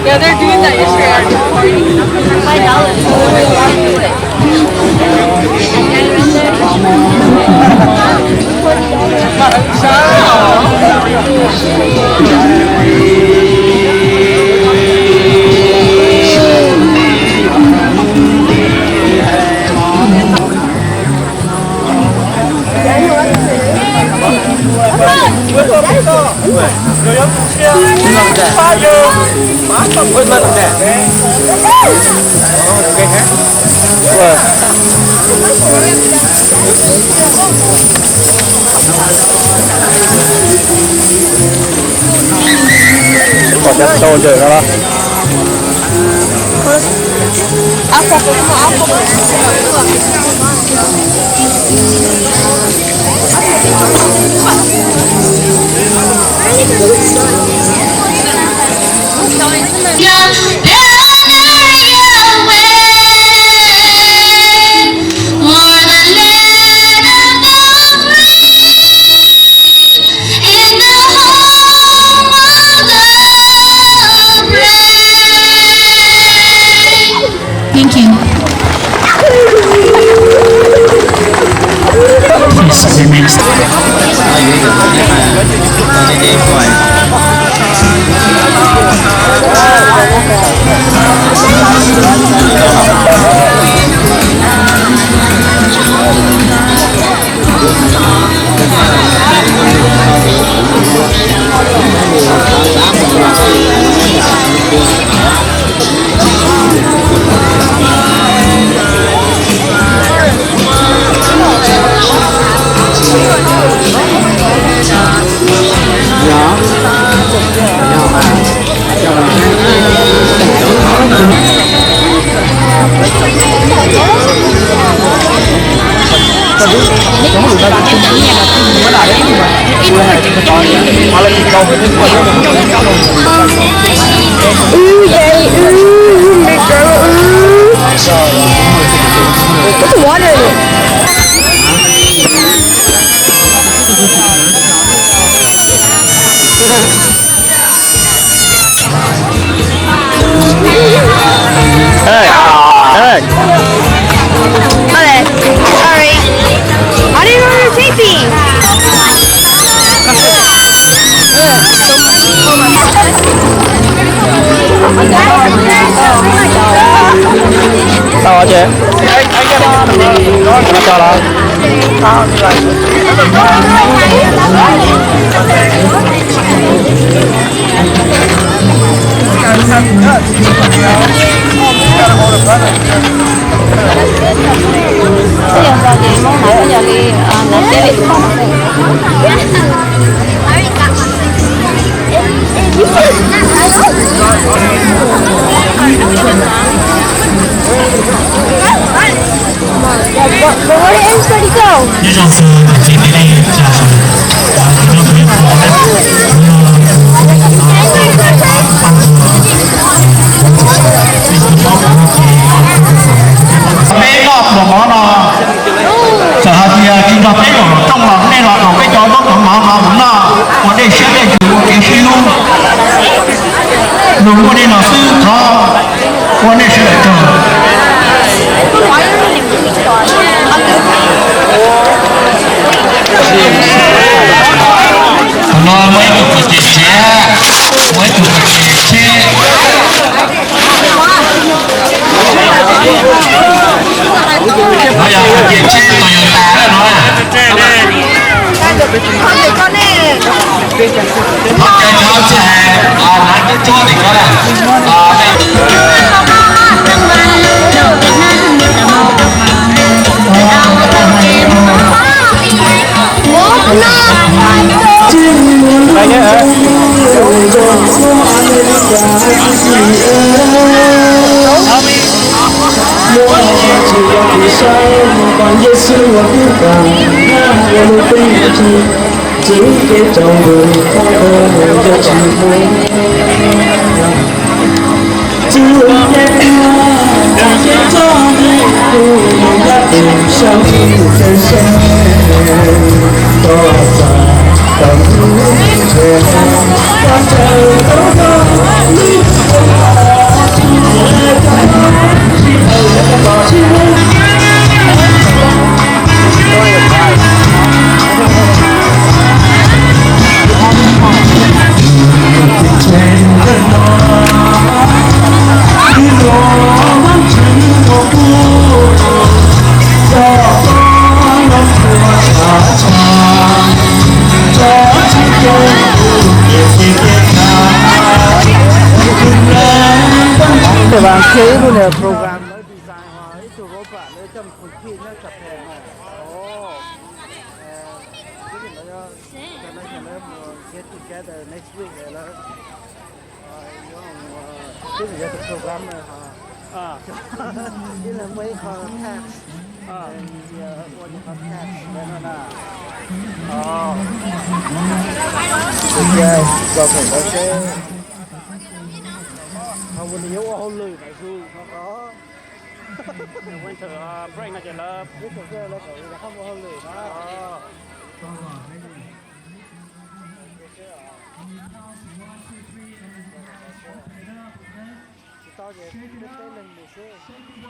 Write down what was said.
Yeah, they're doing that yesterday. Pom cov tau ntawm no los? Thank you. Please remain standing. What's the water in it? Hey, hey. Okay, sorry. I didn't know you were taping. Tau ces. Tau los. Nyob zoo xwb, ces peb nej tsa, ib no peb pom, peb noj pluas mov no, txawm hais tias tsis nrog peb los rooj los nej los rau peb cov zaub cov mov no mus noj ua dej siab dej ntsws ua kev sib hlub. Luag muaj dej no xwb thov ua nej sawv daws tsaug. Thaum no muaj ib tug tuam cev tsev, muaj ib tug tuam cev tsheb. No yog tuam cev tsheb Toyota no. Thov caw cov txawj hais, hnav cov cuab tim ko na. Yexus ua tib tas, ua lub teb ua tsi. Txwv kev rau npus thawj ua mus cov tsis muaj. Txwv kev tuag, txwv kev txog, kuv mus nqa tus sab mus kawg sab, tau txais tau tus ntshe, tau txais tau tau li. Ces vas qhia ib lub niag program lawv design ib tug robot lawv coj mus compete nyob Japan no. Twb li ntawd yog, cov no yog lawv mus get together next week lawv yuav, twb yog tus program no ho. Ib leeg muaj ib qho task, ua yus qho task no na. Cia tso saum ntawd seb. Qhov uas nws yuav ua hauj lwm ntawd zus no ko. Winter break no ces lawv, winter break lawv kom yus rov qab ua hauj lwm no. Tsis tau ces peb peb leeg mus xwb.